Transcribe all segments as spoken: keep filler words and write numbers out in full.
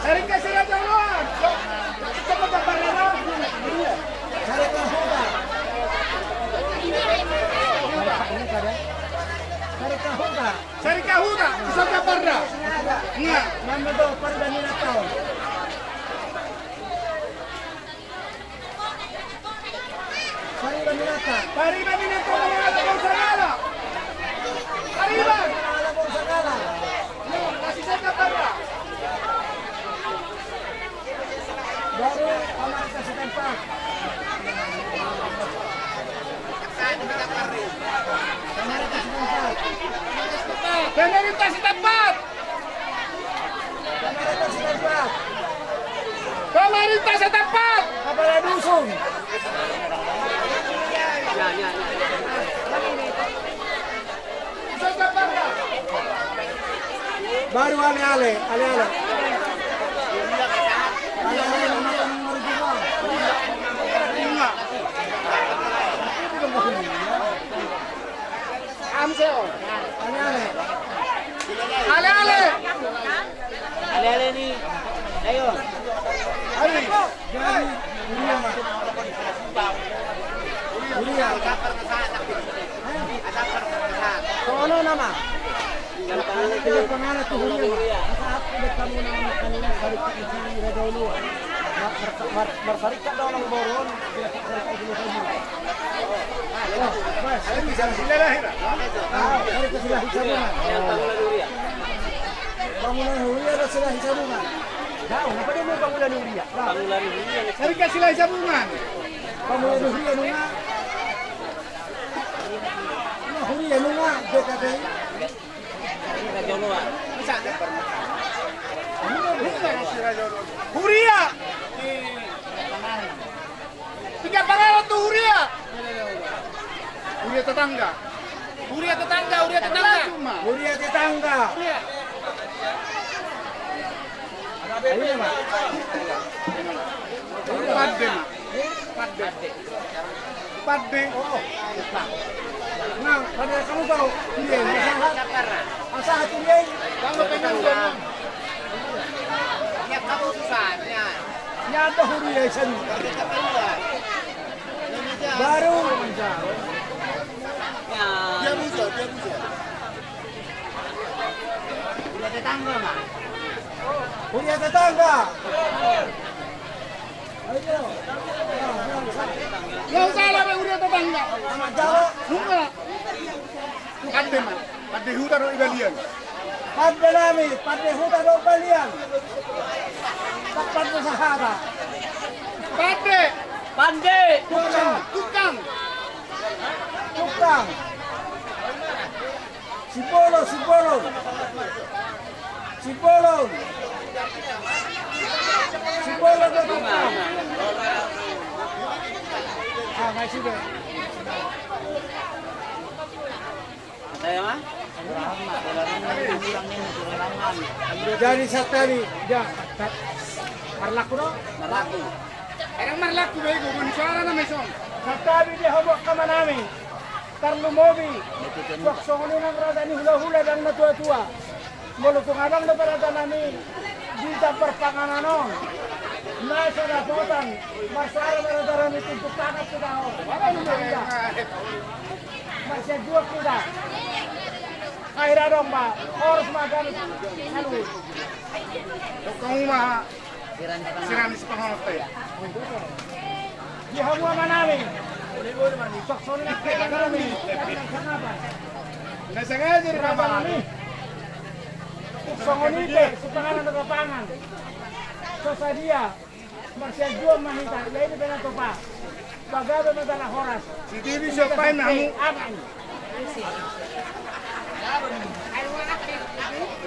Sarikat Siraja Oloan. Sarikat Huta. Sarikat Huta, Sarikat Huta, Sarikat Parda. Nga. Nama do Parda Minatau. Pariban Minatau. Pariban Minatau, Minatau Sangala. Pariban. Minatau Sangala. Yo, masih saya kata. Baru pamarintah setempat. Pamarintah setempat. Pamarintah setempat. Pamarintah setempat. Pamarintah setempat. Kepala dusun. Baru ale-ale, ale-ale. Ale-ale, nama nomor dua. Amseo. Ale-ale. Ale-ale. Ale-ale ni. Ayo. Ale. Jadi, Huria ma. Huria. Sono nama. Pengalat tu Huria ma. Saat udah kamu nama, kamu dari Raja Ulu. Mar-, mar-, marsarikat dohot boru on. Pangula ni huria do Silahisabungan. Jauh, apa dia mau pangula ni huria? Sarikat Silahisabungan. Pangula ni huria nunga. Huria nunga, B K P I. Huria. Tiga pangala tu huria. Huria tetangga. Huria tetangga, huria tetangga. Huria tetangga. Huria. Pande ma. Pande. Pande. Nah, pada kamu tahu. Iya, masalah. Asal satu dia. Kamu pengen ngomong. Ya, kamu susah, ya. Ya, ada huria di sana. Baru. Dia bisa, dia bisa. Huria tetangga, Bang. Huria tetangga. Ayo. Nggak usah lah, huria tetangga. Amat jauh. Nunga. Pande ma. Pande huta dohot balian. Pande nami, pande huta dohot balian. Pande sahata. Pande. Pande. Tukang. Tukang. Tukang. Sibolon, sibolon. Sibolon. Sibolon do tukang. Ah, masih be. Saya mah. Jadi satabi, ya, marlaku do? Marlaku. Erang marlaku bego, boni suara nama ison. Satabi dia hamu angka amanami. Tarlumobi. Suang songon i nang raja ni hulahula dan natua-tua. Molo tung adong do paradatanami di tampar panganon on. Nasa dapotan. Marsuara paradatanami tuntuk tangan sudah on. Marsianjuang sudah. Akhir adong ba. Horas ma gabe. Aduh. Kamu mah. Sirang ni sipanganon pe. Di hamu amanami. Sok songon i pe amanami. Na sengaja di amanami. Songon i pe sipanganon na tapangan. So sadia. Marsianjuang ma hita. Ya ini pe na topa. Pagabe ma jala horas. Sititi siapa yang namu? Aman.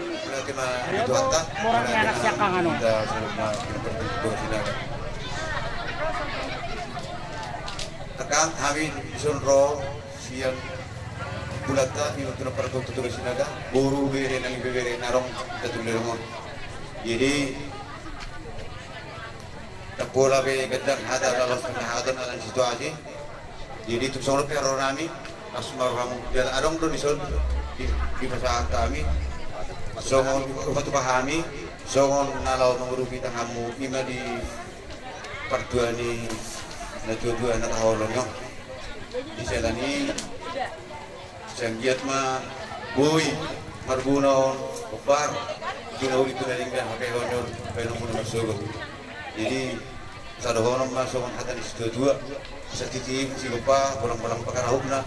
Mulai kena di Tuhan ta. Borat ni anak siakang anu. Kita sudah kena pergi ke Sinaga. Tekan hami dison ro sian bulanta, iwa tuna pargok tutu Sinaga. Boru bere nang bebere narong tetu lerong. Jadi Tapola be gendang hata lalos penyahaton alang situasi. Jadi tung songon pe ro nami, pas maru hamu jala adong do dison. Dipasahat hami songon, dipatupa hami songon na laho mangurupi tanganmu, ima di partua ni natuatua na tahaholongi on. Di siala ni i, sai anggiat ma boi marguna on, hombar tu na uli, tu na denggan, hape honor, baenonmuna marsogot. Jadi, sai dohonon ma songon hata ni situatua: Satitik sigompa, bolangbolang pangarahutna.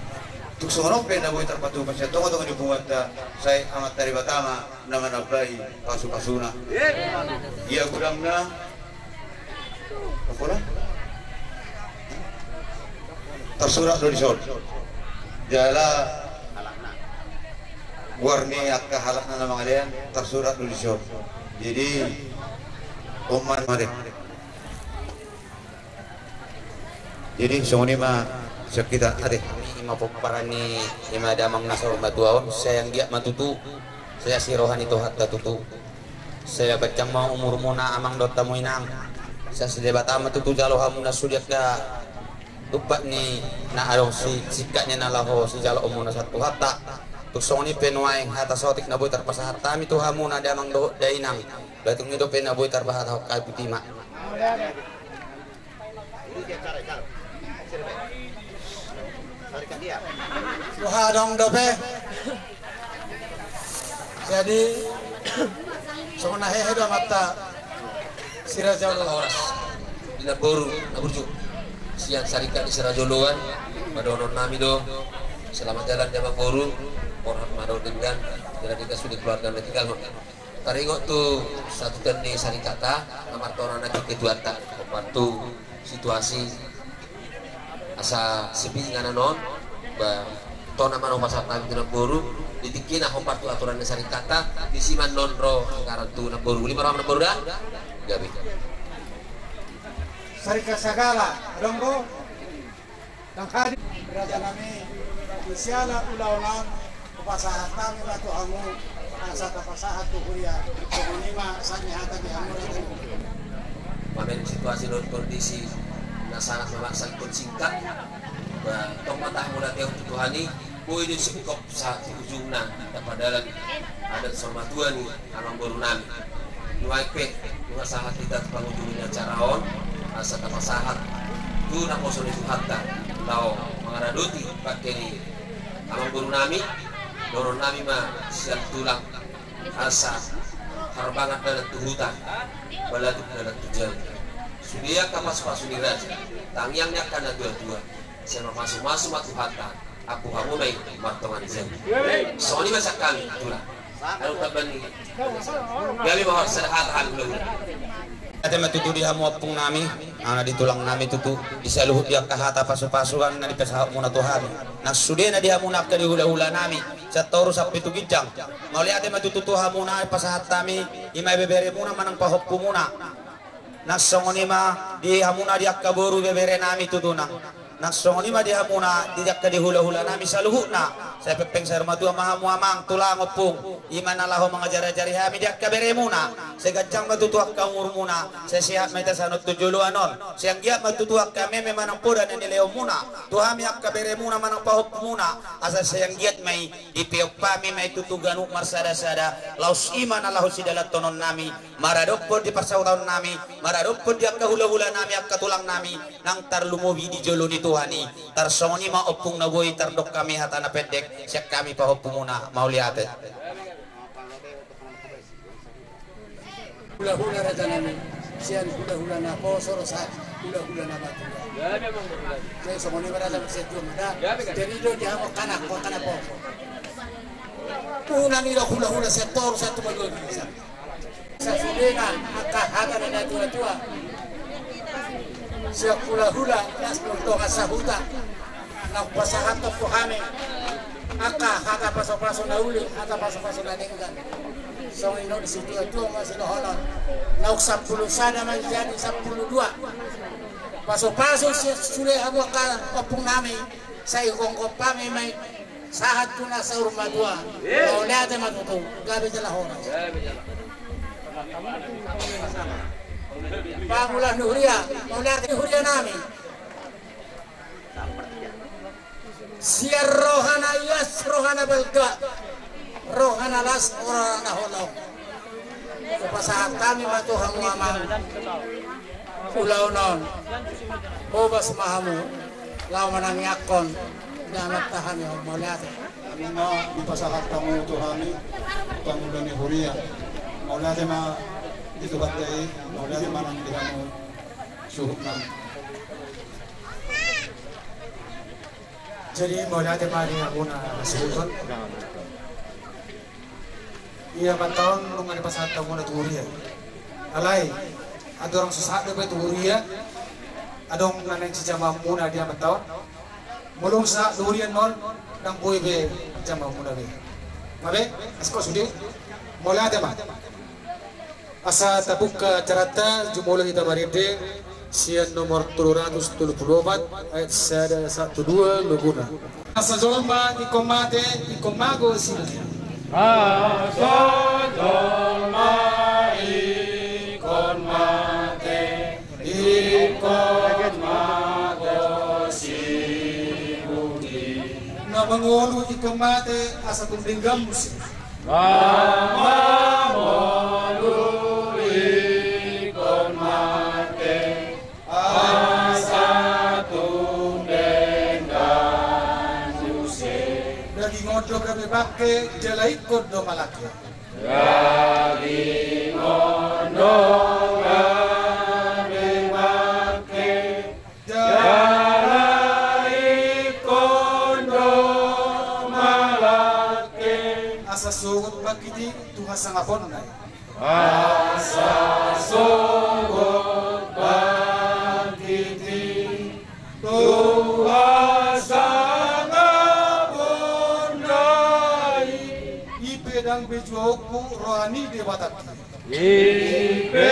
Tung songon on pe na boi tarpatupa sian tongatonga ni punguanta, sai Amanta Debata ma na manambai pasupasuna. Ia godangna, ampuna, tarsurat do dison. Jala goar ni angka halakna na mangalean tarsurat do dison. Jadi, on ma, mari. Jadi songon i ma sian hita, ate. Ima pomparan ni, ima damang na saur matua on, sai anggiat ma tutu, sai asi roha ni Tuhanta tutu, sai ganjang ma umurmuna amang dohot hamu inang. Sai asi Debata ma tutu jalo hamu na sude angka tumpak ni na adong si singkat ni na laho sijaloonmuna sian Tuhanta. Tung songon i pe nuaeng hata saotik na boi tarpasahat hami tu hamuna damang dohot dainang. Ba tung i dope na boi tarpasahat hami tu hamuna. Boha adong dope. Jadi songon na hehe do amanta si Raja Oloan. Horas di namboru na burju sian sarikat ni si Raja Oloan. Padohonon nami do selamat jalan di amangboru. Borhat ma dohot denggan, jala denggan sude keluarga na tinggal. Taringot tu satutan ni sarikatna na martona na ketuanta, hombar tu situasi asa sepi inganan on, ba tona ma na hupasahat hami tu namboru di tingkina, hombar tu aturan ni sarikatna. Disi ma annon ro anggaran tu namboru. Uli ma roham namboru da. Gabe. Sarikat Sagala, adong do? Ndang hadir. Raja nami, di siala ulaon on hupasahat hami ma tu hamu asa tapasahat tu huria. Songon i ma sahat ni hata di hamu raja nami. Manaek situasi dohot kondisi na sangat memaksa ingkon singkat, ba tong ma tahamauliatehon tu Tuhan i. Boi do singkop sahat tu ujungna tapadalan adat saur matua ni amangboru nami. Nuaeng pe nunga sahat hita tu pangujungi ni acara on asa tapasahat tu naposo ni Tuhanta laho mangaradoti bangke ni amangboru nami. Dohonon nami ma sian tulang asa harbangan dalan tu huta, balatuk dalan tu jabu. Sude angka pasupasu ni raja, tangiang ni angka natuatua, sai mamasumasu ma Tuhanta. Ampu hamu ma i martonga ni jabu. Songon i ma sian hami tulang. Adong tamba ni? Gabe ma, horas sada hata hami hulahula. Ate ma tutu di hamu ompung nami, na di tulang nami tutu, di saluhut di angka hata pasupasuan na dipasahatmuna tu hami, nang sudena di hamuna angka di hulahula nami, sian toru sampe tu ginjang. Mauliate ma tutu tu hamuna, pasahat hami ima beberemuna manang pahompumuna. Nang songon i ma di hamuna di angka boru bebere nami tutu nang. Nang songon i ma di hamuna di angka di hulahula nami saluhutna. Sai pengpeng saur matua ma hamu amang tulang ompung, ima na laho mangajarajari hami di angka beremuna. Sai ganjang ma tutu angka umurmuna, sai sehat ma hita sahat tu joloan on. Sai anggiat ma tutu angka meme manang poda na nilehonmuna tu hami angka beremuna manang pahompumuna, asa sai anggiat ma i dipeop hami ma i tutu ganup marsadasada. Laos i ma na laho sidalanhonon nami maradophon di parsahutaon nami, maradophon di angka hulahula nami, angka tulang nami, nang tarlumobi di jolo ni Tuhan i. Tarsongon i ma ompung na boi tardok hami hata na pendek sian hami pahompumuna, mauliate. Hulahula raja nami, sian hulahula naposo ro sahat hulahula na matua. Jadi songon i ma raja, sian tua ma da. Jadi do di hamu angka na, angka naposo. Unang i do hulahula sian toru sahat tu paduahon. Sasudena angka hata ni natuatua sian hulahula na sian tonga sahuta, na hupasahat tu hami angka hata pasupasu na uli, hata pasupasu na denggan. Songon i do di situatua ma sidohonon, naung sampulu sada manjadi sampulu dua. Pasupasu si, sude hamu angka ompung nami, sai gomgom hami ma i sahat tu na saur matua. Mauliate ma tutu, gabe jala horas. Pangula ni huria, mauliate ni huria nami. Sian roha na ias, roha na balga, Roha na las, roha na holong. Hupasahat hami ma tu hamu amang ulaon on. Hobas ma hamu laho manangiangkon di Amanta hami on. Mauliate. Hami ma dipasahat hamu tu hami pangula ni huria. Mauliate ma di Tuhanta i. Mauliate ma nang di hamu suhutna. Jadi mauliate ma di hamuna suhut on. Ia, Amanta on nunga dipasahat hamuna tu huria. Alai andorang so sahat dope tu huria, adong na naeng sijamaonmuna di Amanta on. Molo sahat tu huria on, ndang boi be jamaonmuna be. Nga be? Asko sude. Mauliate ma. Asa tabuka acaranta, jumolo hita marende sian nomor tolu ratus tolu pulu opat, ayat sada sahat tu dua loguna. Asa jolma ingkon mate, ingkon mago sibugi. Asa jolma ingkon mate, ingkon mago sibugi. Na mangolu ingkon mate, asa tung denggan muse. Molo ingkon mate, asa tung denggan muse. Daging on do gabe bangke, jala ingkon do malangke. Daging on do gabe bangke, jala ingkon do malangke. Asa sogot bangkit i tu hasangaponna i. Asa sogot bangkit i tu hasangaponna i. I pe ndang be juaonku roha ni Debatangki. I pe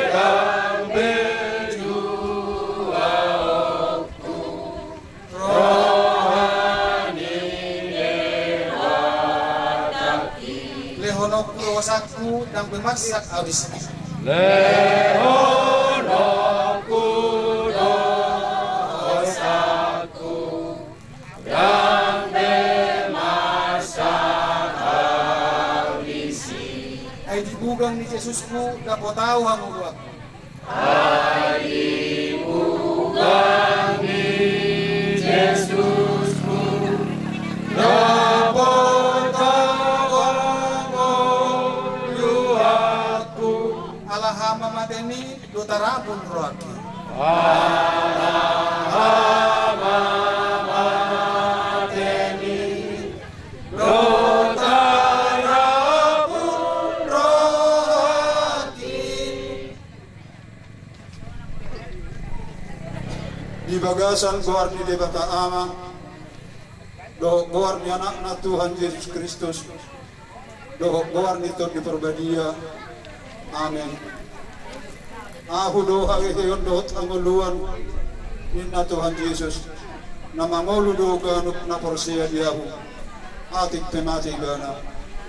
ndang be juaonku roha ni Debatangki. Lehononku do hosangku, ndang be marsak ahu disi. Lehononku do hosangku, ndang be marsak ahu disi. Ai di bugang ni Jesusku dapot ahu hangoluanku. Ai di bugang ni Jesusku dapot ahu hangoluanku. Ala hamamateni do tarabun rohangki. Ala hamamateni do tarabun rohangki. Di bagasan goar ni Debata Ama, dohot goar ni Anakna Tuhan Jesus Kristus, dohot goar ni Tondi Parbadia. Amen. Ahu do haheheon dohot hangoluan, ninna Tuhan Jesus, na mangolu do ganup na porsea di ahu, atik pe mate ibana,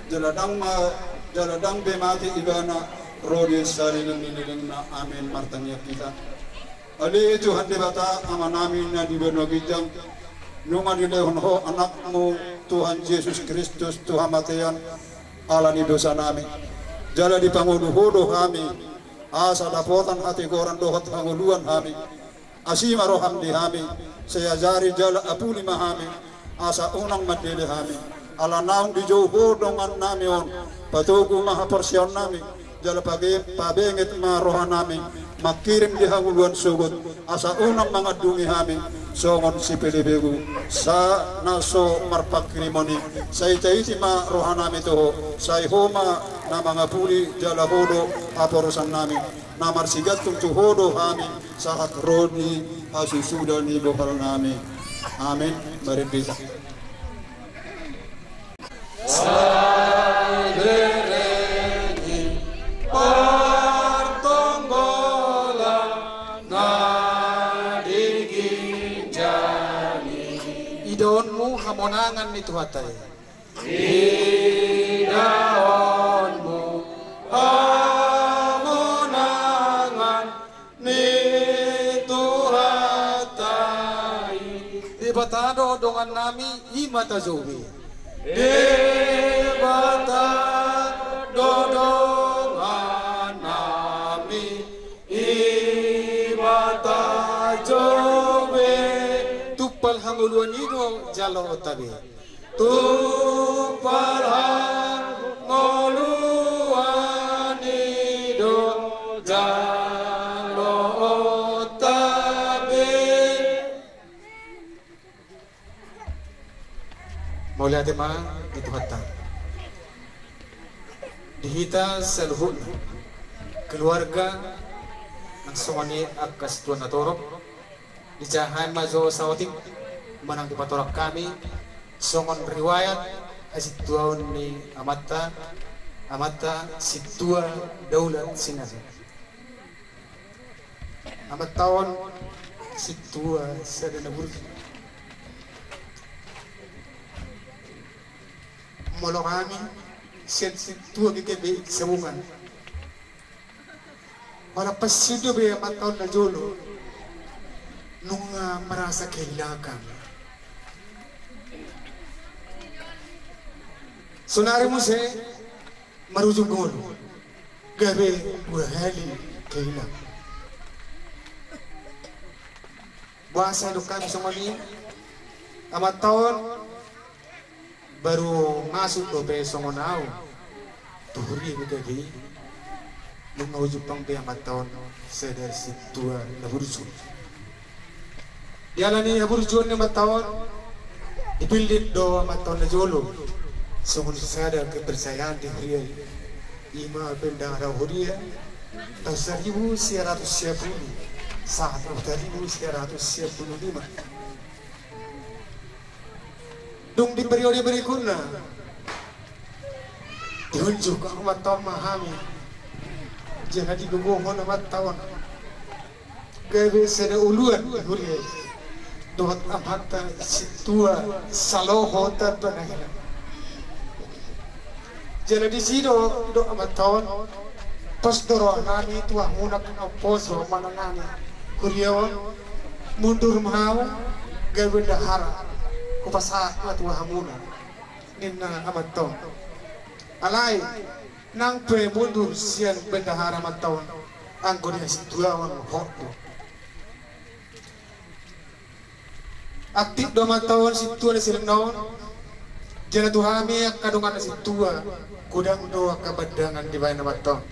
jala ndang ma, jala ndang be mate ibana, ro di saleleng ni lelengna. Amen. Martangiang hita. Ale Tuhan Debata, Amanami na di banua ginjang, nunga dilehon Ho Anakmu Tuhan Jesus Kristus tu hamatean ala ni dosanami. Jala dipangolu Ho do hami, asa dapotan hatigoran dohot hangoluan hami. Asi ma roham di hami, sai ajari jala apuli ma hami, asa unang mandele hami. Ala naung dijou Ho dongannami on, patogu ma haporseaonnami, jala page-, pabenget ma rohanami, mangkirim di hangoluan sogot, asa unang mangandungi hami songon sipelepegu, sa na so marpangkirimon i. Sai taiti ma rohanami tu Ho, sai Ho ma na mangapuli jala Ho do haporusannami. Na marsigantung tu Ho do hami, sahat ro di hasusuda ni bohalnami. Amen. Marende hita. Sai bereng i partonggolan na di ginjang i. Idaonmu hamonangan ni Tuhanta i. Idaonmu hamonangan ni Tuhanta i. Debata do dongannami, i ma tajou be. Debata Hangoluan i do jaloonta be. Tung parhangoluan i do jaloonta be. Mauliate ma di Tuhanta. Di hita saluhutna keluarga nang songon i angka situan na torop, dijaha ma jo saotik manang dipatorang hami songon riwayat hasintuaon ni amanta, amanta Sintua Daulat Sinaga. Amanta on sintua sada na burju. Molo hami sian sintua gabe sabungan, molo pasu do be amanta on na jolo, nunga merasa kehilangan. Sonari muse marujung ngolu, gabe dua hali kehilangan. Boasa didok hami songon i? Amanta on baru masuk dope songon ahu tu huria ni gabe i, nunga hujumpang be amanta on sada sintua na burju. Di ala ni haburjuon ni amanta on, dipillit do amanta on na jolo songon sada kepercayaan di huria i. I ma bendahara huria taon saribu sia ratus sia pulu sahat tu saribu sia ratus sia pulu lima. Dung di periode berikutna, diunjuk amanta on ma hami, jala digogohon amanta on gabe sada uluan di huria i dohot amanta sintua Saloho Tantonaina. Jala disi do didok amanta on, pos do roha nami tu hamuna na umposo manangani huria on, mundur ma ahu gabe bendahara, hupasahat ma tu hamuna, ninna amanta on. Alai nang pe mundur sian bendahara amanta on, anggo di hasintuaon hot do. Aktif do amanta on sintua na silehon on. Jala tu hami angka dongan na sintua, godang do angka pandangan dibahen amanta on.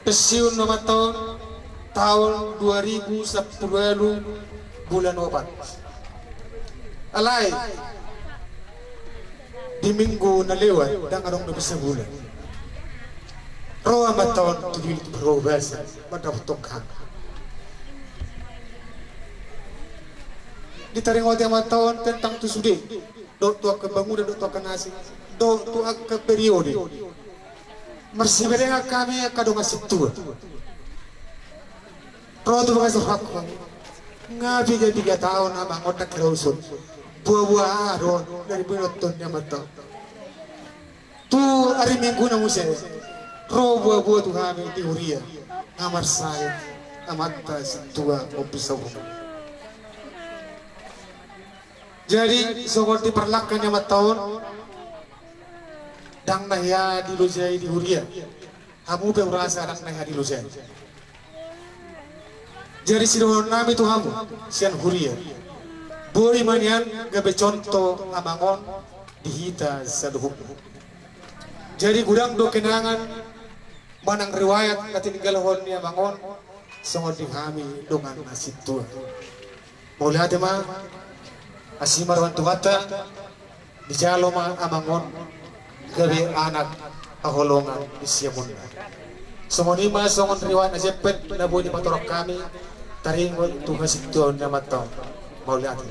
Pensiun do amanta on taon dua ribu sampulu ualu bulan opat. Alai di minggu na lewat, ndang adong dope sabulan, ro amanta on tu Dili tu Parhobasan mandapothon hami. Ditaringoti amanta on tentang tu sude, dohot tu angka bangunan, dohot tu angka na asing, dohot tu angka periode. Marsiberengan hami angka dongan sintua. Ro tu bagasan rohangku, nga piga-piga taon amang on ndang hiraoshon. Boa-boa aha do na niboanhon ni amanta on? Tu ari Minggu na muse, ro boa-boa tu hami di huria, nga marsahit amanta sintua Ompu Saung. Jadi songon diparlangka ni amanta on, ndang na hea dilojai di huria. Hamu pe hurasa ndang na hea dilojai. Jadi sidohonon nami tu hamu sian huria, boi ma nian gabe contoh amang on di hita saluhutna. Jadi godang do kenangan manang riwayat na tininggalhon ni amang on songon di hami dongan na sintua. Mauliate ma, asi ma roha ni Tuhanta, dijalo ma amang on gabe anak haholongan di siamunna. Songon i ma songon riwayat na jempek na boi dipatorang hami taringot tu hasintuaon ni amanta on. Mauliate.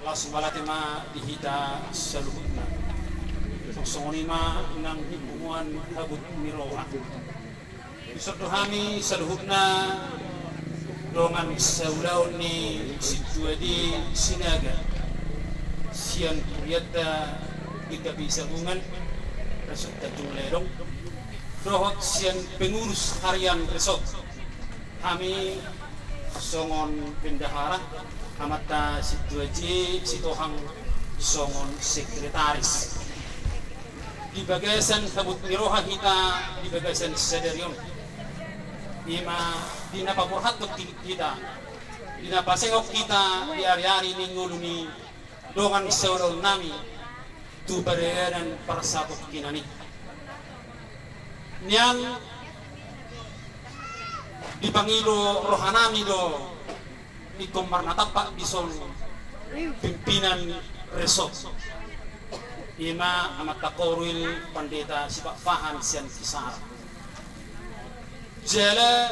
Laos mauliate ma di hita saluhutna. Songon i ma nang di punguan habot ni roha. Dison do hami saluhutna dongan saulaon ni Sintua di Sinaga, sian hurianta GKPI Sabungan, Resort Tanjung Ledong, dohot sian pengurus harian resort. Hami songon bendahara, amanta Sintua J Sitohang songon sekretaris. Di bagasan habot ni roha hita di bagasan sadari on. Ima di na paborhathon tingki hita, di na pasehon hita di ari-ari ni ngolu ni dongan saulaon nami tu paradanan parsatongkinan i. Nian dipangido roha nami do ingkon marnatampak dison pimpinan resort, ima Amanta Korwil Pandita Sipakpahan sian Kisara. Jala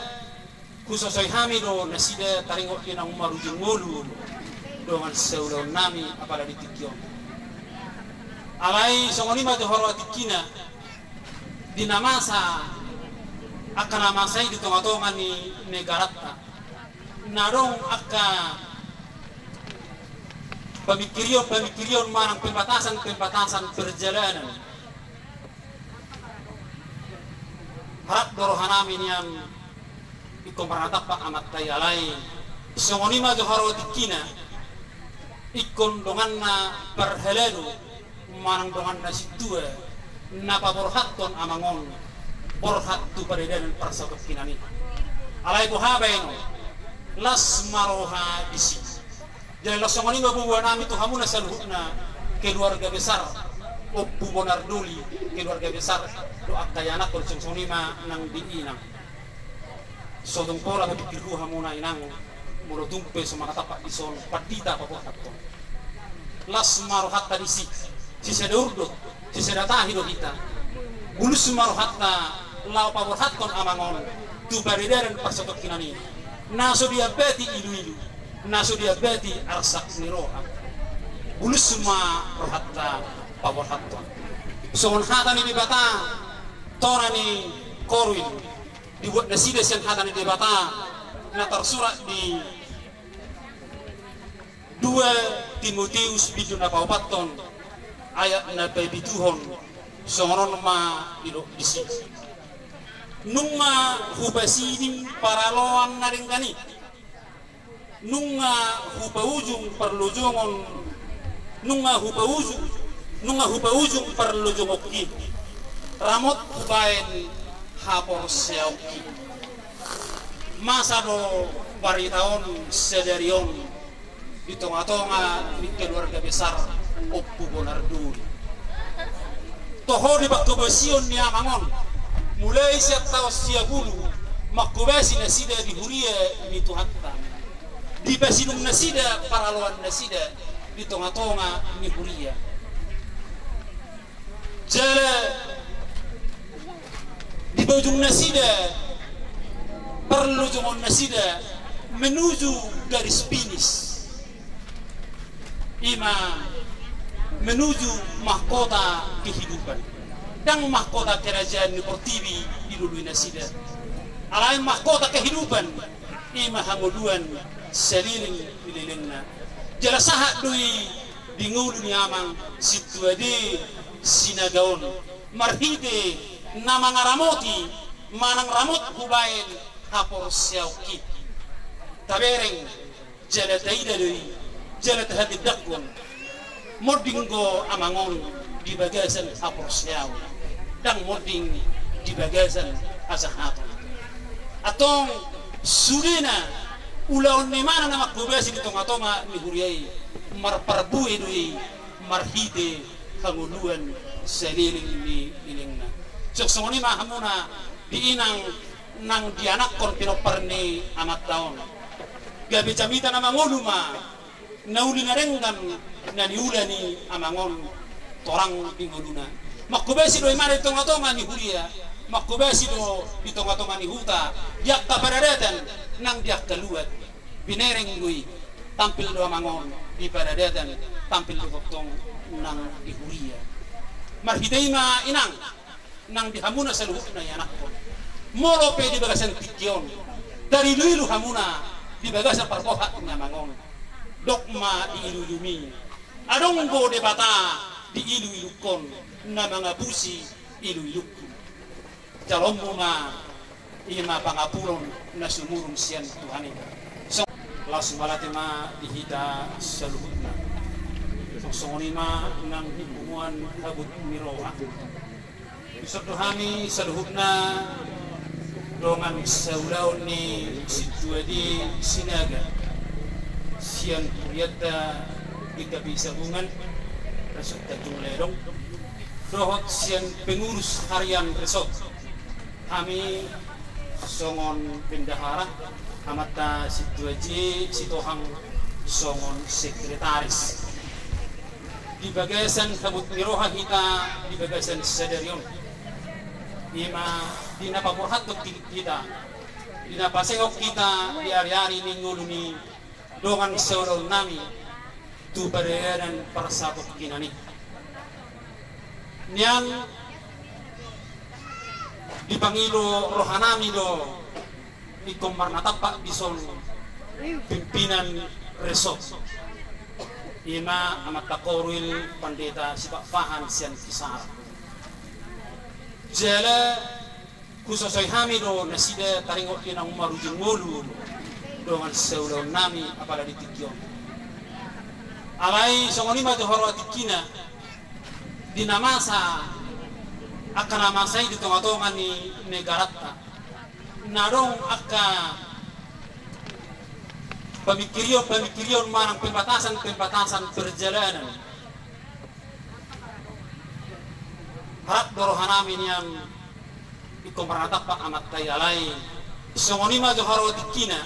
husosoi hami do nasida taringot di naung marujung ngolu dongan saulaon nami apala di tingki on. Alai songon i ma jo haroa tingkina di na masa, angka na masa i di tonga-tonga ni negaranta, na adong angka pamingkirion-pamingkirion manang pembatasan-pembatasan perjalanan. Harap do roha nami nian ingkon marnatampak amanta i, alai songon i ma jo haroa tingkina, ingkon donganna parhalado manang donganna sintua na paborhathon amang on borhat tu paradanan parsatongkinan i. Alai boha baenon, las ma roha disi. Jala songon i ma boa nami tu hamuna saluhutna keluarga besar Ompu Bonar Doli, keluarga besar do angka ianakhon, songon i ma nang di inang. So tung pola be pikirhu hamuna inang, molo tung pe so marnatampak dison pandita paborhathon. Las ma rohanta disi, sisada urdot, sisada tahi do hita. Bulus ma rohanta laho paborhathon amang on tu paradanan parsatongkinan i. Na so diambati ilu-ilu, na so diambati arsak ni roha. Bulus ma rohanta paborhathon. Songon hata ni Debata, tora ni Korwil, dibuat nasida sian hata ni Debata na tarsurat di dua Timoteus bindu na paopathon ayat na papituhon, songon on ma didok disi. Nunga hupasiding paraloan na denggan i. Nunga hupaujung parlojongon, nunga hupaujung, nunga hupaujung parlojongonki. Ramot hubaen haporseaonki. Masa do barita on sadari on di tonga-tonga ni keluarga besar Ompu Bonar Doli. Toho di panghobasion ni amang on, mulai sian taon sia pulu, manghobasi nasida di huria ni Tuhanta. Dipasidung nasida paraloan nasida di tonga-tonga ni huria. Jala dipaujung nasida parlojongon nasida menuju garis finish. Ima menuju mahkota kehidupan. Ndang mahkota kerajaan ni portibi dilului nasida. Alai mahkota kehidupan, ima hangoluan saleleng ni lelengna. Jala sahat do i di ngolu ni amang sintua de Sinaga on, marhite na mangaramoti manang ramot hubaen haporseaonki. Tabereng jala taida do i, jala tahatindanghon. Monding do amang on di bagasan haporseaon, ndang monding di bagasan hajahaton. Antong sudena ulaon ni imana na manghobasi di tonga-tonga ni huria i, marparbue do i marhite hangoluan saleleng ni lelengna. Songon i ma hamuna di inang nang di anakhon pinompar ni amanta on. Gabe jamita na mangolu ma na uli na denggan na niula ni amang on torang di ngoluna. Manghobasi do imana di tonga-tonga ni huria, manghobasi do di tonga-tonga ni huta, di angka paradatan nang di angka luat. Binereng do i, tampil do amang on di paradatan, tampil do tongtong nang di huria. Marhite i ma inang nang di hamuna saluhutna ianakhon. Molo pe di bagasan tingki on tarilu-ilu hamuna di bagasan parborhat ni amang on, dok ma di ilu-ilumi: Adong do Debata di ilu-ilungkon na mangapusi ilu-ilungku. Jaloonmu ma ima pangapulon na sumurung sian Tuhan i. Laos mauliate ma di hita saluhutna. Songon i ma nang di punguan habot ni roha. Dison do hami saluhutna Dongan saulaon ni Sintua di Sinaga, sian hurianta di Kabisabungan, Resort Tanjung Ledong, dohot sian pengurus harian resort, hami songon bendahara, amanta Sintua J Sitohang songon sekretaris. Di bagasan habot ni roha hita di bagasan sadari on, ima di na paborhathon hita, di na pasehon hita di ari-ari ni ngolu ni dongan saulaon nami tu paradanan parsatongkinan i. Nian dipangido roha nami do ingkon marnatampak dison pimpinan resort, ima amanta Korwil Pandita Sipakpahan sian Kisara. Jala husosoi hami do nasida taringot di naung marujung ngolu dongan saulaon nami apala di tingki on. Alai songon i ma jo haroa tingkina di na masa, angka na masa i di tonga-tonga ni negaranta, na adong angka pamingkirion-pamingkirion manang pembatasan-pembatasan perjalanan. Harap do roha nami nian ingkon marnatampak amanta i, alai songon i ma jo haroa tingkina,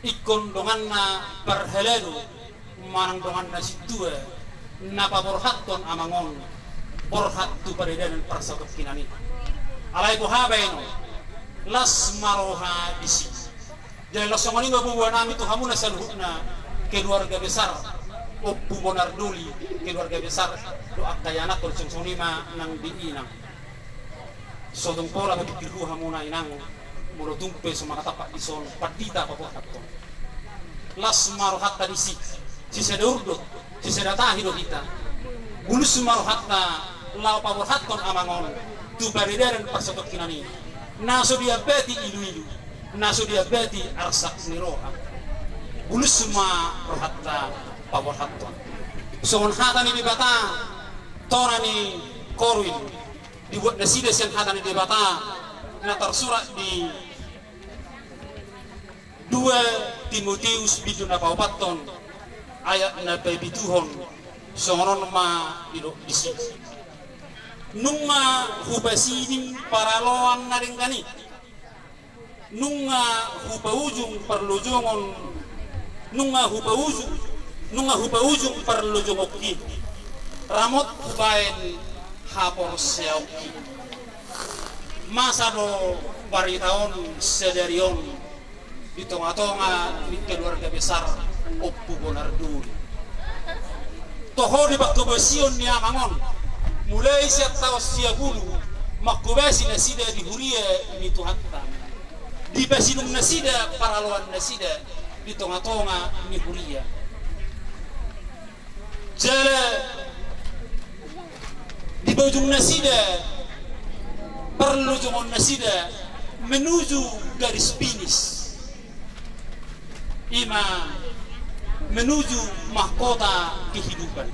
ingkon donganna parhalado manang donganna sintua na paborhathon amang on borhat tu paradanan parsatongkinan i. Alai boha baenon, las ma roha disi. Jala songon i ma boa nami tu hamuna saluhutna keluarga besar Ompu Bonar Doli, keluarga besar dohot angka ianakhon, songon i ma nang di inang. So tung pola pingkirhu hamuna inang, molo tung pe so marnatampak dison pandita paborhathon. Las ma rohanta disi, sisada urdot, sisada tahi do hita. Bulus ma rohanta laho paborhathon amang on tu paradanan parsatongkinan i, na so diambati ilu-ilu, na so diambati arsak ni roha. Bulus ma rohanta paborhathon. Songon hata ni Debata, tona ni Korwin, dibuat nasida sian hata ni Debata na tarsurat di dua Timoteus bindu na paopathon ayat na papituhon, songon on ma didok disi. Nunga hupasiding paraloan na denggan i, nunga hupaujung parlojongon, nunga hupaujung, nunga hupaujung parlojongonki, ramot hubaen haporseaonki. Masa do barita on sadari on di tonga-tonga ni keluarga besar Ompu Bonar Doli. Toho di panghobasion ni amang on, mulai sian taon sia pulu, manghobasi nasida di huria ni Tuhanta. Dipasidung nasida paraloan nasida di tonga-tonga ni huria. Jala dipaujung nasida parlojongon nasida menuju garis finish, ima menuju mahkota kehidupan.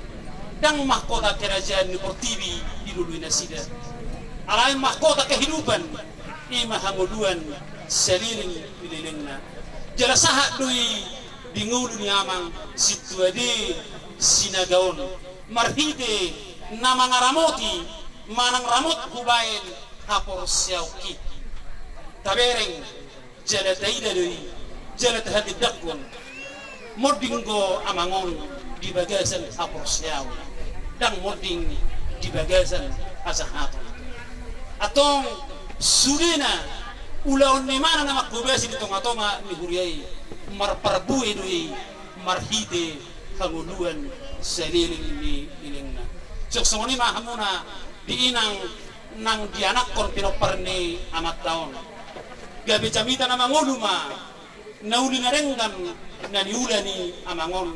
Ndang mahkota kerajaan ni portibi dilului nasida, alai mahkota kehidupan, ima hangoluan saleleng ni lelengna. Jala sahat do i di ngolu ni amang Sintua di Sinaga on, marhite na mangaramoti manang ramot hubaen haporseaonki. Tabereng jala taida do i, jala tahatindanghon. Monding do amang on di bagasan haporseaon, ndang monding di bagasan hajahaton. Antong sudena ulaon ni imana na manghobasi di tonga-tonga ni huria i, marparbue do i marhite hangoluan saleleng ni lelengna. Songon i ma hamuna di inang nang di anakhon pinompar ni amanta on. Gabe jamita na mangolu ma na uli na denggan na niula ni amang on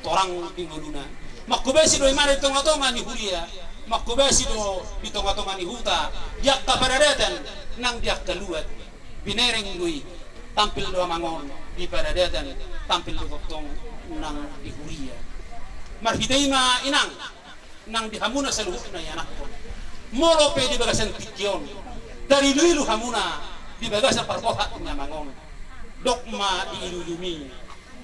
torang di ngoluna. Manghobasi do imana di tonga-tonga ni huria, manghobasi do di tonga-tonga ni huta, di angka paradatan nang di angka luat. Binereng do i, tampil do amang on di paradatan, tampil do tongtong nang di huria. Marhite i ma inang nang di hamuna saluhutna ianakhon. Molo pe di bagasan tingki on tarilu-ilu hamuna di bagasan parbohak ni amang on. Dok ma di iluilumi,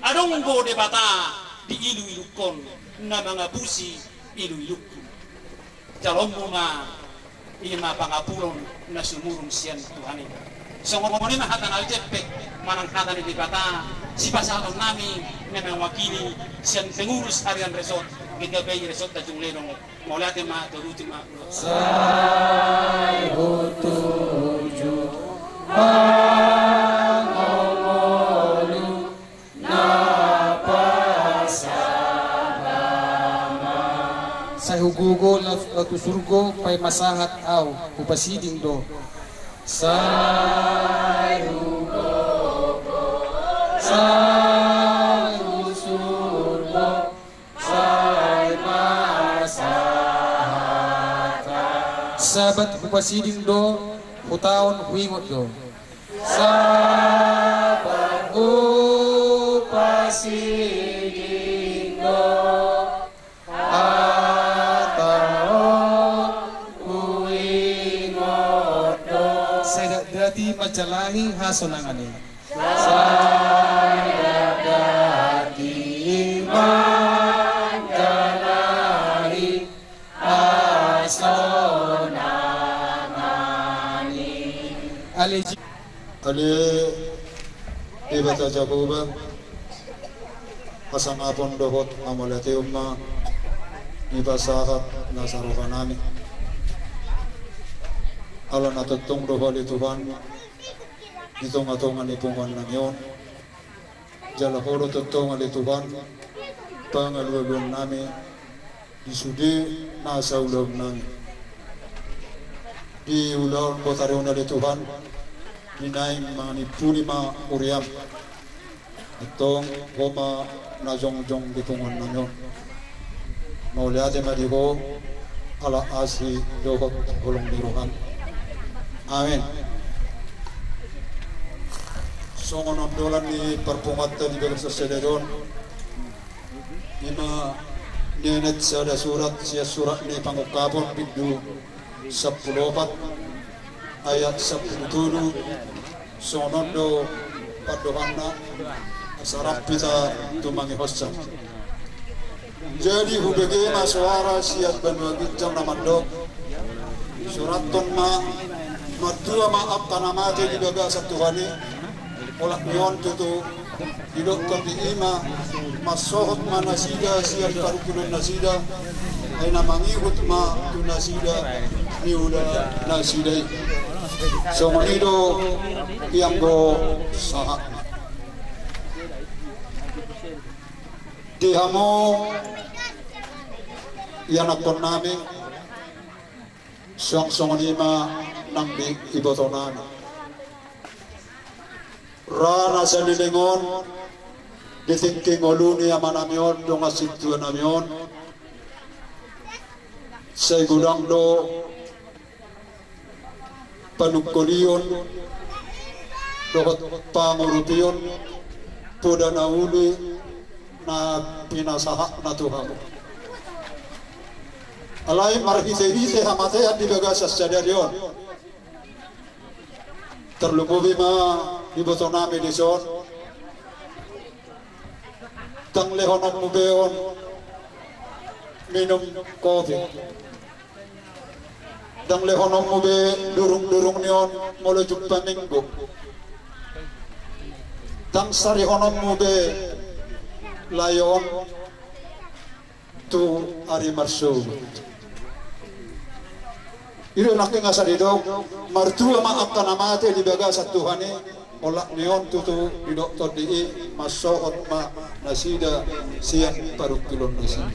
adong do Debata di iluilungkon na mangapusi iluilungku. Jaloonmu ma i ma pangapuron na sumurung sian Tuhan i. Songon i ma hata na ujepek manang hata ni Debata sipasahaton nami na mewakili sian pengurus harian resort G K P I Resort Tanjung Ledong. Mauliate ma, tolu ti ma. Sai hutuju pangongolu na pasabama. Sai hugogo laho tu surgo, paima sahat au hupasiding do. Sai hugogo, sai husurgo, sai ma sahat au. Sabat hupasiding do, hutaon huingot do. Sabat hupasiding do, hataon huingot do. Sai dakdati manjalahi hasonangan i. Sai dakdati manjalahi hasonangan i. Ale Debata Jahowa, hasangapon dohot hamauliateon ma nipasahat nasa rohanami. Ala na tongtong do Ho ale Tuhan di tongatonga ni punguannami on. Jala Ho do tongtong ale Tuhan pangalualuannami di sude nasa ulaonnami. Di ulaon botari on ale Tuhan, di naeng mangimpuli ma huriam. Antong Ho ma na jongjong di punguannami on. Mauliate ma di Ho ala asi dohot holong ni roham. Amen. Songon ondolan ni parpunguanta di bagasan sadari on, i ma nienet sada surat sian surat ni Pangungkapon bindu sampulu opat ayat sampulu tolu. Songon on do pandohanna, asa rap hita tumangihonsa. Jadi hubege ma soara sian banua ginjang na mandok, surathon ma, martua ma angka na mate di bagasan Tuhan i, olat ni on tutu didok tondi i ma, mansohot ma nasida sian parungkilon nasida, ai na mangihut ma tu nasida niula nasida i. Songon i do i anggo sahat. Di hamu ianakkonnami, suang songon i ma nang di ibotonami. Ra na saleleng on di tingki ngolu ni amanami on, dongan sintuanami on, sai godang do panungkolion dohot pangurupion poda na uli na pinasahatna tu hamu. Alai marhitehite hamatean di bagasan sadari on, tarlumobi ma ibotonami dison, ndang lehononmu be on minum kopi. Ndang lehononmu be durungdurung ni on molo Jumat Minggu. Ndang sarihononmu be lae on tu ari marsogot. I do nangkin asa didok, martua ma angka na mate di bagasan Tuhan i, olat ni on tutu didok tondi i, mansohot ma nasida sian parungkilon nasida.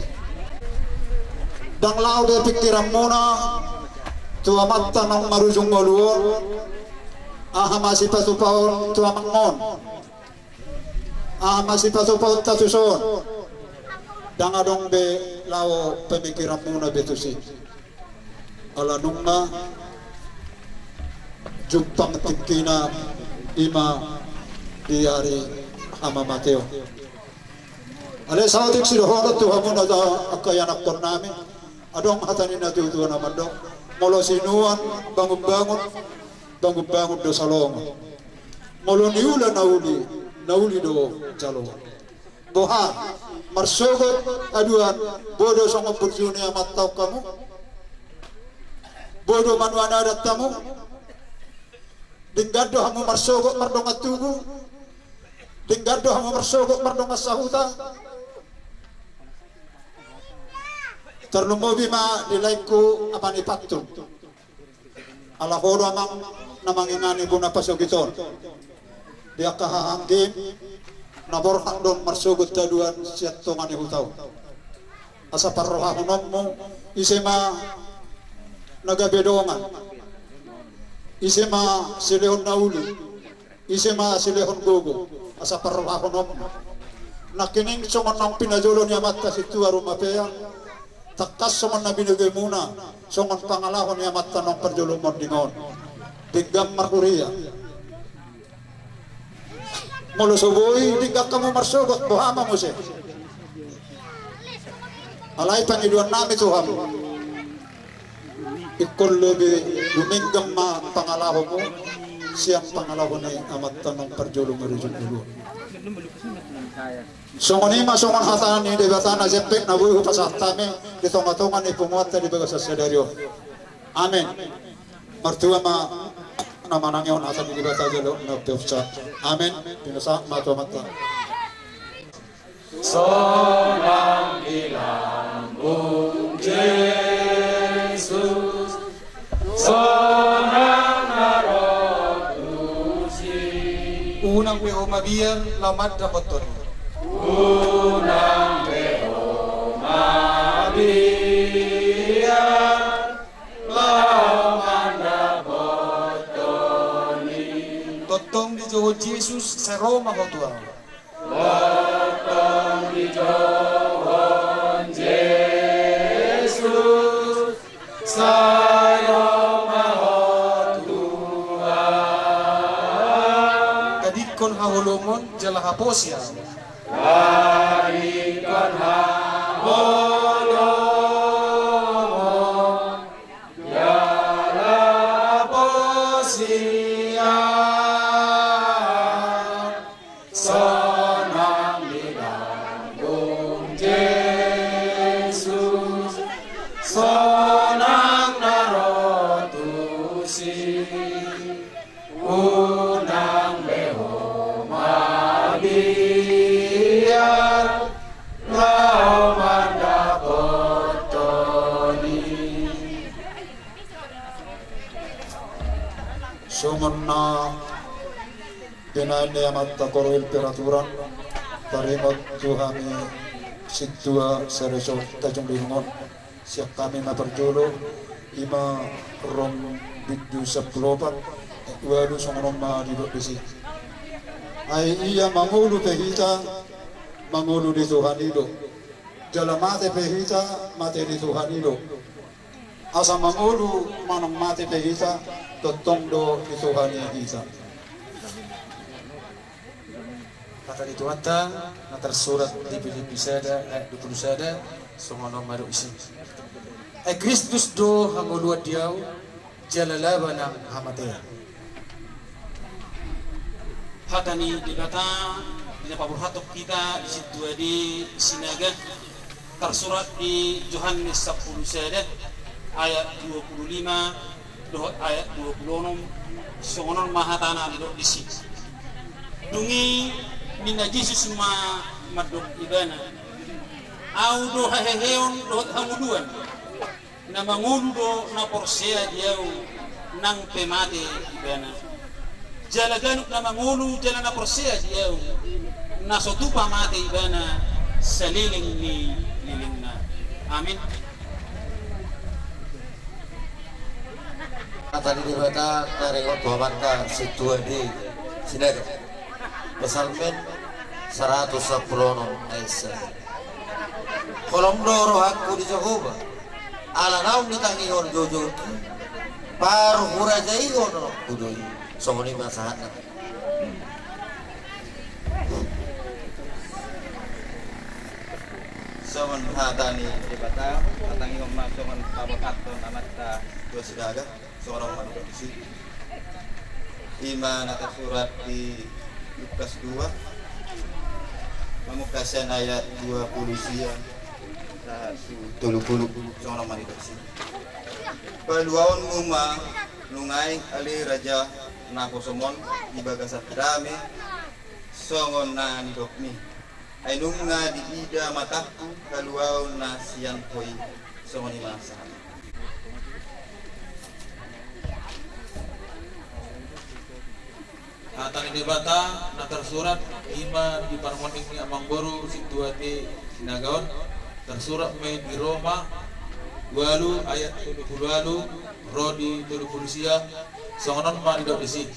Ndang laho be pingkiranmuna tu amanta naung marujung ngolu on, aha ma sipatupaon tu amang on, aha ma sipatupaonta tuson. Ndang adong be laho pamingkiranmuna be tusi. Ala nunga jumpang tingkina i ma di ari hamamateon. Alai saotik sidohonon tu hamuna angka ianakkonnami, adong hata ni natuatua na mandok, molo sinuan bangunbangun, Bangun-bangun do salonga. Molo niula na uli, na uli do jaloa. Boha, marsogot haduan, boi do songon burju ni amanta on hamu? Boi do manuan adat hamu? Denggan do hamu marsogot mardongan tubu? Denggan do hamu marsogot mardongan sahuta? Tarlumobi ma di laengku Ama ni Pantun. Ala ho do amang na mangingani bona pasogit on. Di angka hahaanggim, na borhat do marsogot haduan sian tonga ni huta on. Asa parrohahononmu, ise ma na gabe dongan, ise ma silehon na uli, ise ma silehon gogo, asa parrohahononmu. Nangkining songon naung pinajolo ni amanta sintua Rumapeang, tangkas songon na binogemuna, songon pangalaho ni amanta naung parjolo monding on. Denggan marhuria. Molo so boi denggan hamu marsogot, boha ma muse? Alai pangidoannami tu hamu, ingkon lobi dumenggan ma pangalahomu sian pangalaho ni amanta naung parjolo marujung jolo. Songon i ma songon hata ni Debata na jempek na boi hupasahat hami di tonga-tonga ni punguanta di bagasan sadari on. Amen. Martua ma na manangihon hata ni Debata jolo na peopsa. Amen. Pinasahat ma tu amanta. Sonang di lambung Jesus, sonang na ro tusi. Unang be ho mabiar laho mandapothon i. Unang be ho mabiar laho mandapothon i. Tongtong dijouhon Jesus, sai ro ma ho tu ahu. Tongtong dijouhon Jesus, sai ro ma ho tu ahu. Tadingkon haholomon jala haposi ahu. Tadingkon haholomon jala haposi ahu. Sonang di lambung Jesus, sonang na ro tusi. Unang be ho mabiar laho mandapothon i. Songon na binahen ni amanta Korwil Peraturan, taringot tu hami sintua saresort Tanjung Lirung on. Sian hami na parjolo, i ma rom bindu sampulu opat, ualu songon on ma didok disi. Ai ia mangolu pe hita, mangolu di Tuhan i do. Jala mate pe hita, mate di Tuhan i do. Asa mangolu manang mate pe hita, tongtong do di Tuhan i hita. Hata ni Tuhanta na tarsurat di Pilippi sada ayat dua pulu sada, songon on ma didok disi. Ai Kristus do hangoluan di ahu, jala laba nang hamatean. Hata ni Debata na paborhathon hita di sintua di Sinaga, tarsurat di Johannes sampulu sada ayat dua pulu lima dohot ayat dua pulu onom, songon on ma hatana didok disi. Dung i ninna Jesus ma mandok ibana, Ahu do haheheon dohot hangoluan. Na mangolu do na porsea di ahu, nang pe mate ibana. Jala ganup na mangolu jala na porsea di ahu, na so tupa mate ibana, saleleng ni lelengna. Amin. Hata ni Debata taringot tu amanta sintua di Sinaga. Psalmen saratus sampulu onom ayat sada. Holom do rohangku di Jahowa, ala naung ditangihon joujouthu, parhurajaionku do i. Songon i ma sahatna. Songon hata ni Debata, hatangihon ma songon paborhathon amanta sintua Sinaga. Songon on ma didok disi. Ima na tarsurat di Lukas dua, mamungka sian ayat dua pulu sia sahat tu tolu pulu, songon on ma nidok disi. Paluaonmu ma nunga i ale raja naposom on di bagasan dame, songon na nidokmi. Ai nunga diida matangku haluaon na sian Ho i. Songon i ma sahat. Hata ni Debata na tarsurat ima di parmonding ni amangboru sintua te Sinaga on, tarsurat ma i di Roma ualu ayat tolu pulu ualu ro di tolu pulu sia, songon on ma nidok disi.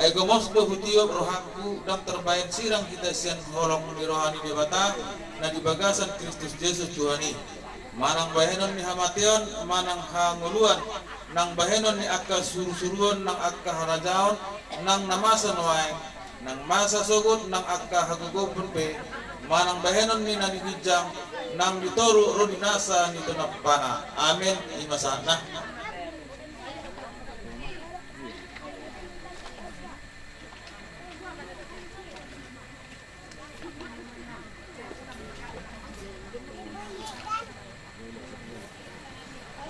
Ai gomos do hutiop rohangku, ndang tarbahen sirang hita sian holong ni roha ni Debata na di bagasan Kristus Jesus Tuhan i. Manang bahenon ni hamateon, manang hangoluan, nang bahenon ni angka surusuruon, nang angka harajaon, nang na masa nuaeng, nang masa sogot, nang angka hagogopon pe, manang bahenon ni na di ginjang, nang di toru ro di nasa ni tinampana. Amen. Ima sahatna.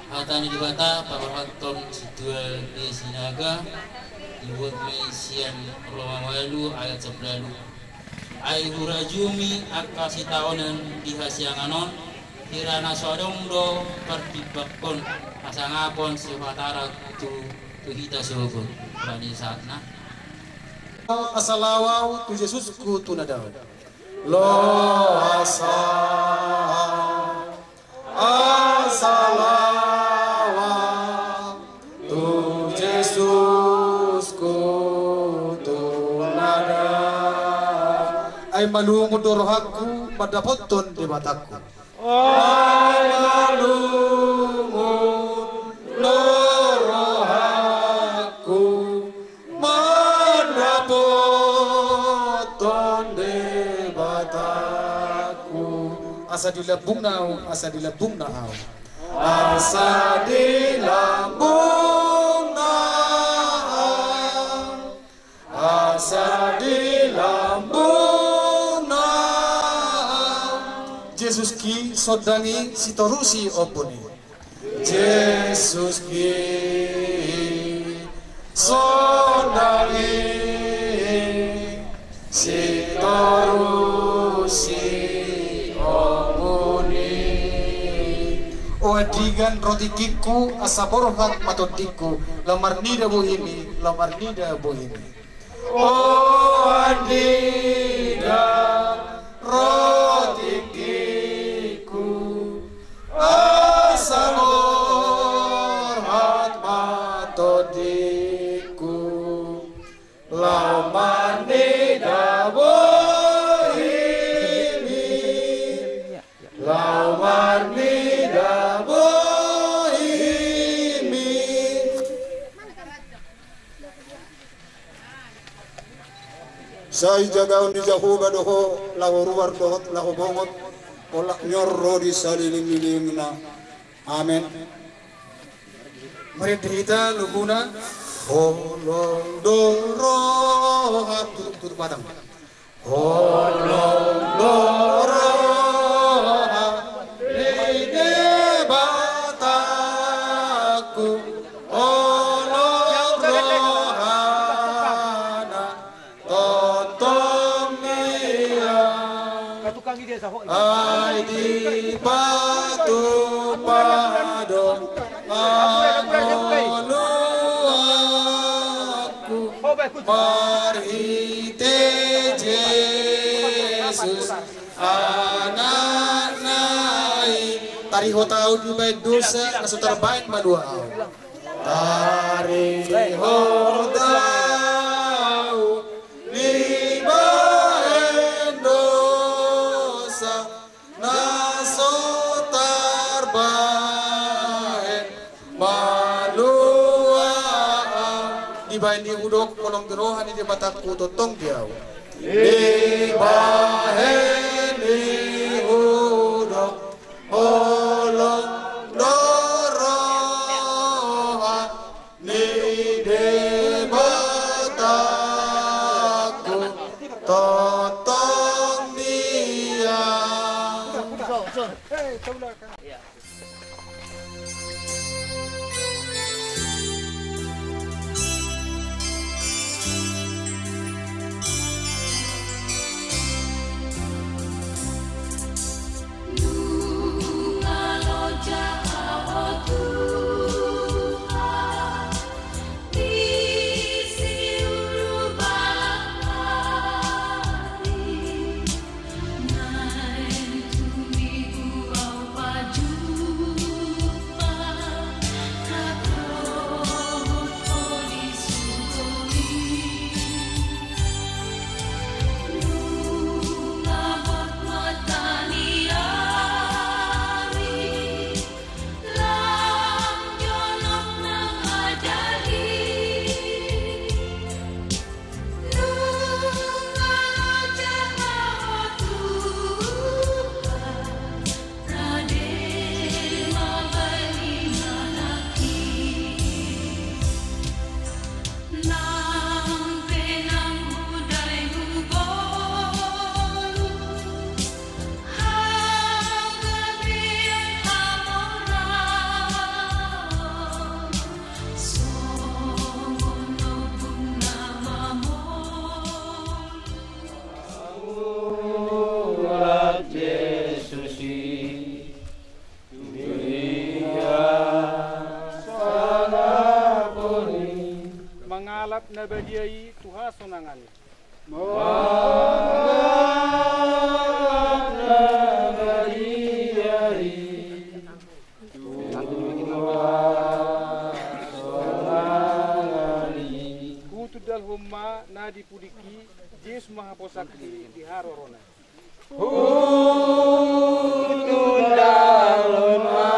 Hata ni Debata paborhathon sintua te Sinaga, dibuat ma i sian Roma ualu ayat sampulu ualu. Ai hurajumi angka sitaonon di hasiangan on, hira na so adong do partimbanghon hasangapon sipatarang tu, tu hita sogot. Bani sahatna. Asa laho ahu tu Jesusku tu na dao. Laho asa, asa laho ahu tu Jesusku tu na dao. Ai malungun do rohangku mandapothon Debatangku. Ai malungun do rohangku mandapothon Debatangku. Asa di lambungna ahu, asa di lambungna ahu. Asa di lambungna ahu. Asa di lambungna ahu. Jesuski sondangi sitorusi ombun i. Jesuski sondangi sitorusi ombun i. O andigan ro tingkingku, asa borhat ma tondingku, laho marnida bohimi, laho marnida bohimi. O andigan ro tingkingku, asa borhat ma tondingku, laho marnida bohimi, laho marnida bohimi. Sai jagaon ni Jahowa do ho, laho ruar dohot laho bongot, olat ni on ro di salelenglelengna. Amen. Marende hita luguna. Holong do roha, tutup, tutup batang. Holong do roha ni Debatangku, holong rohana tongtong ia. Ai dipatupa do hangoluanku marhite Jesus Anakna i. Tarihot ahu dibahen dosa na so tarbahen malua ahu. Tarihot ahu dibahen dosa na so tarbahen malua ahu. Dibahen i hudok holong ni roha ni Debatangku tongtong di ahu. Dibahen i hudok holong do roha ni Debata. Son, son. Hei, tolong. Iya. Mangalap na badia i tu hasonangan i. Hutundalhon ma na di pudingki, Jesus ma haposakti di harorona. Hutundalhon ma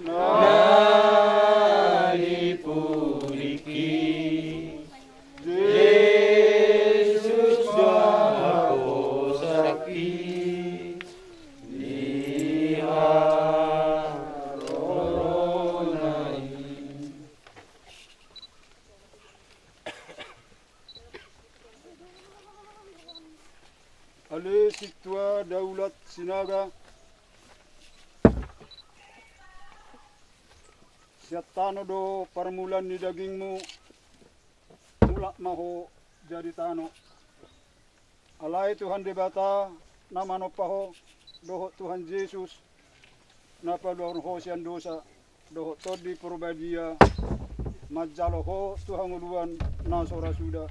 na di pudingki, Jesus ma haposakti di harorona i. Ale Sintua Daulat Sinaga, sian tano do parmulaan ni dagingmu, mulak ma ho jadi tano. Alai Tuhan Debata na manompa ho, dohot Tuhan Jesus na paluahon ho sian dosa, dohot Tondi Parbadia manjalo ho tu hangoluan na so ra suda,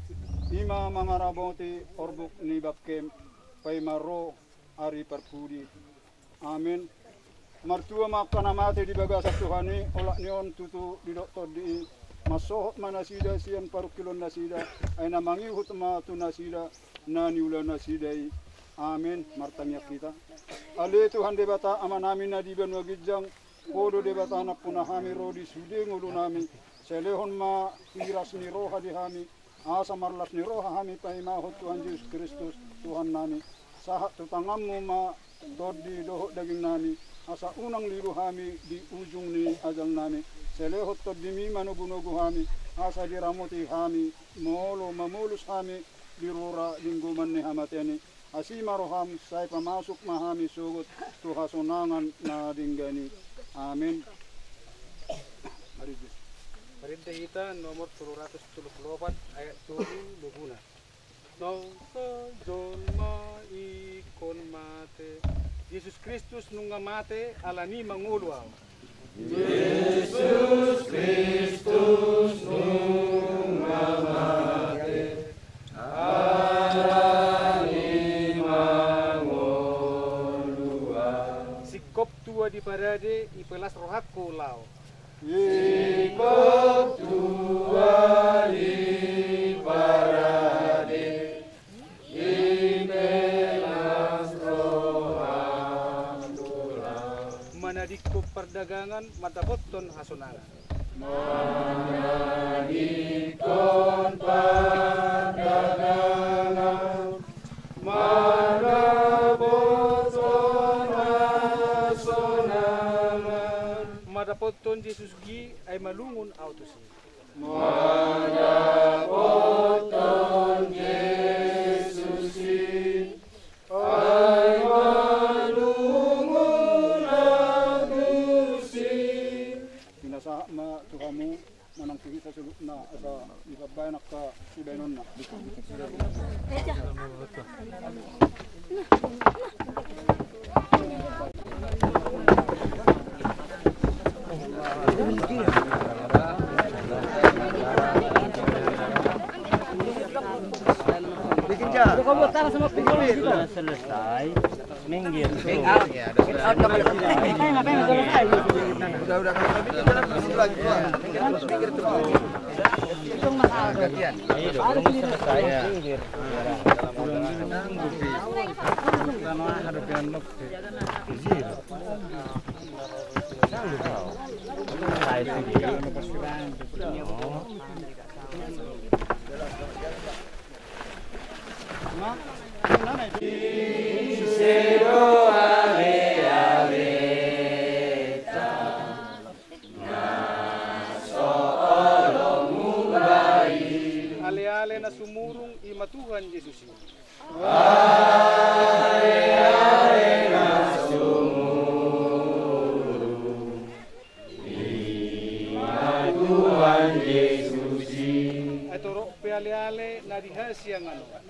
i ma mangaramoti orbuk ni bangkem, paima ro ari parpudi. Amen. Martua ma angka na mate di bagasan Tuhan i, olat ni on tutu didok Tondi i, mansohot ma nasida sian parungkilon nasida, ai na mangihut ma tu nasida na niula nasida i. Amen. Martangiang hita. Ale Tuhan Debata Amanami na di banua ginjang, Ho do Debata nampuna hami ro di sude ngolunami, sai lehon ma hiras ni roha di hami, asa marlas ni roha hami paimahon Tuhan Jesus Kristus Tuhannami. Sahat tu tanganmu ma tondi dohot dagingnami, asa unang lilu hami di ujung ni ajalnami. Sai lehon tondimi manogunogu hami, asa diramoti hami, molo mamolus hami di rura di gomgoman ni hamatean i. Asi ma roham, sai pamasuk ma hami sogot tu hasonangan na denggan i. Amen. Marende. Marende hita nomor tolu ratus tolu pulu opat ayat tolu loguna. Naung jolma ingkon mate. Jesus Kristus nunga mate, alani mangolu ahu. Jesus Kristus nunga mate, alani mangolu ahu. Singkop tua di parade, ipelas rohangku laho. Singkop tua di parade, ipelas rohangku laho. Manadingkon pardagangan, mandapothon hasonangan. Manadingkon pardagangan, mandapothon hasonangan. Mandapothon Jesus i, ai malungun ahu tusi. Mandapothon Jesus i, ai malungun Sudah selesai. Minggir. Ayo dong, selesai. Minggir. Selesai sendiri. Ale-ale na sumurung, i ma Tuhan Jesus i. Tuhan Jesus i. Ai torop pe ale-ale na di hasiangan on.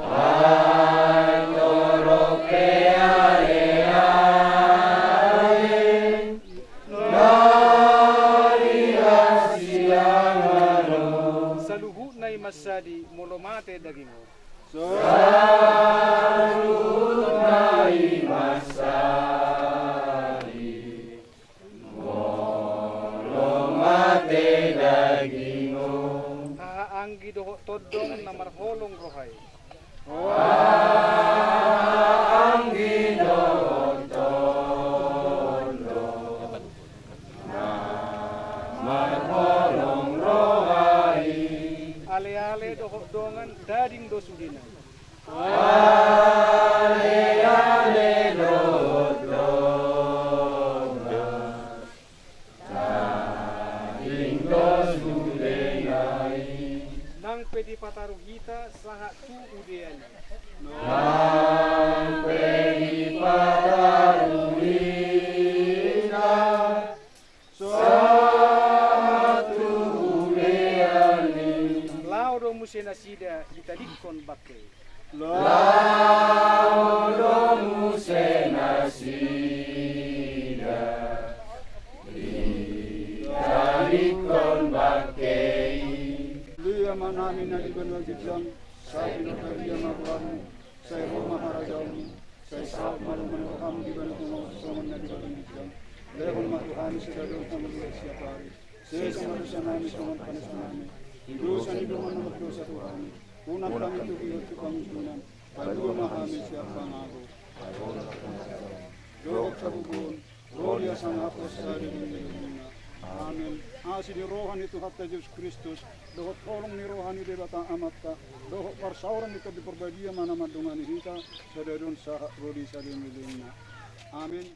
Ai torop pe ale-ale na di hasiangan on. Saluhutna i mansadi molo mate daging on. Saluhutna i mansadi molo mate daging on. Haha anggi dohot tondong na marholong roha i. Haha anggi dohot tondong na marholong roha i. Ale-ale dohot dongan tading do sudena. Ale-ale dohot dongan tading do sudena i. Nang pe dipataru hita sahat tu udean i. Nang pe dipataru hita sahat tu udean i. Laho do muse nasida ditadingkon bangke i. Laho do muse nasida ditadingkon bangke i. Di Amanami na di banua ginjang, sai pinarbadia ma goarmu, sai ro ma harajaonmu, sai saut ma lomo ni roham di banua tonga on songon na di banua ginjang. Lehon ma tu hami sadari on hangoluan siapari. Sesa ma dosanami songon panesanami di dosa ni dongan na mardosa tu hami. Unang hami togihon tu pangunjunan, palua ma hami sian pangago. Dohot hagogoon, roli asa na hapos sadari on. Amen. Asi ni roha ni Tuhanta Jesus Kristus, dohot holong ni roha ni Debata Amanta, dohot parsaoran ni Tondi Parbadia ma na mandongani hita sadari on sahat ro di saleleng ni lelengna. Amen.